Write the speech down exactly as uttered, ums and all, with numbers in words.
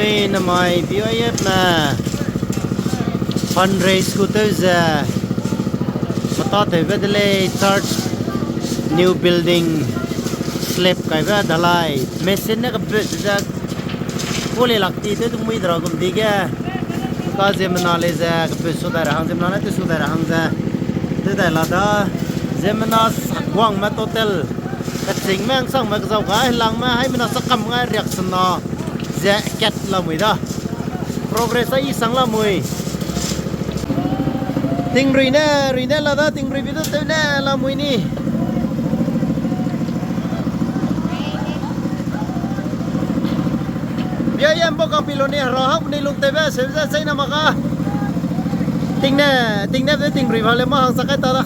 Namai B Y F me fundraise gu tew ze, matâtewbe de lei church new building slab kaibe dalai. Machine ne kebut ze, kole lak ti tew du mui de ra gum di ge. Ka ziemmena lei ze kebut su dai ra hang, ziemmena ne tew su dai ra hang ze. Tew dai la da, ziemmena sakwangme total. Kechîngme hangsangme kezau ga, helangme haimena sakam ngai riaksena. Ze kat lamui da. Progress a i sang lamui. Tingrui ne, rui ne la da, tingrui bi du tew ne lamui ni. Bia yambo kang pi lu ni, hera hak ni lung tewbe, seu ze, seina mak ka. Tingne, tingne de tingrui ba le ma hang sa kai ta da.